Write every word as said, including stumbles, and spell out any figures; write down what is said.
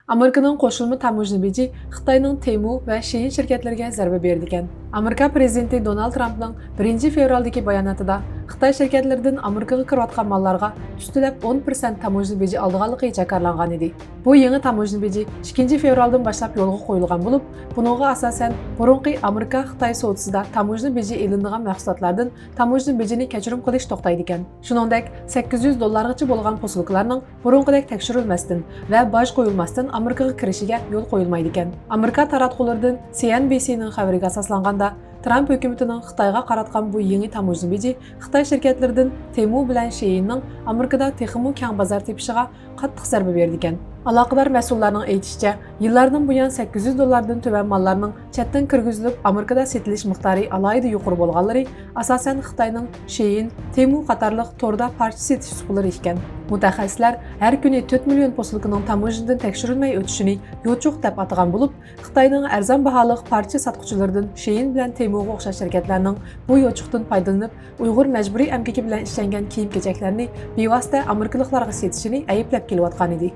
ئامېرىكىنىڭ قوشۇلما تاموژنا بېجى خىتاينىڭ تېمۇ ۋە شېيىن شىركەتلىرىگە زەربە بېرىدىكەن. ئامېرىكا پرېزىدېنتى دونالد ترامپنىڭ بىرىنچى فېۋرالدىكى باياناتىدا خىتاي شىركەتلىرىدىن ئامېرىكىغا كىرىۋاتقان ماللارغا تۈستىلەپ ئون پىرسەنت تاموژنا بېجى ئالىدىغانلىقى جاكارلانغان ئىدى. بۇ يېڭى تاموژنا بېجى ئىككىنچى فېۋرالدىن باشلاپ يولغا قويۇلغان بولۇپ، بۇنىڭغا ئاساسەن بۇرۇنقى ئامېرىكا-خىتاي سودىسىدا تاموژنا بېجى ئېلىنىدىغان مەھسۇلاتلاردىن تاموژنا بېجىنى كەچۈرۈم قىلىش توختايدىكەن. شۇنىڭدەك، سەككىز يۈز دوللارغىچە بولغان پوسۇلكىلارنىڭ بۇرۇنقىدەك تەكشۈرۈلمەستىن ۋە باج قويۇلماستىن ئامېرىكىغا كىرىشىگە يول قويۇلمايدىكەن. ئامېرىكا تاراتقۇلىرىدىن سى ئېن بى سىنىڭ خەۋىرىگە ئاساسلانغاندا، ترامپ ھۆكۈمىتىنىڭ خىتايغا قاراتقان بۇ يېڭى تاموژنا بېجى خىتاي شىركەتلىرىدىن تېمۇ بىلەن شېيىننىڭ ئامېرىكىدا تېخىمۇ كەڭ بازار تېپىشىغا قاتتىق زەربە بېرىدىكەن. ئالاقىدار مەسئۇللارنىڭ ئېيتىشىچە، يىللاردىن بۇيان سەككىز يۈز دوللاردىن تۆۋەن ماللارنىڭ چەتتىن كىرگۈزۈلۈپ ئامېرىكىدا سېتىلىش مىقدارى ئالاھىدە يۇقىرى بولغانلىرى، ئاساسەن، خىتاينىڭ شېيىن، تېمۇ قاتارلىق توردا پارچە سېتىش ئۇسۇللىرى ئىكەن. مۇتەخەسسىسلەر ھەر كۈنى تۆت مىليون پوسۇلكىنىڭ تاموژنىدىن تەكشۈرۈلمەي ئۆتۈشىنى يوچۇق دەپ ئاتىغان بولۇپ، خىتاينىڭ ئەرزان باھالىق پارچە ساتقۇچىلىرىدىن شېيىن بىلەن تېمۇغا ئوخشاش شىركەتلەرنىڭ بۇ يوچۇقتىن پايدىلىنىپ، ئۇيغۇر مەجبۇرىي ئەمگىكى بىلەن ئىشلەنگەن كىيىم-كېچەكلەرنى بىۋاسىتە ئامېرىكىلىقلارغا سېتىشىنى ئەيىبلەپ كېلىۋاتقانىدى.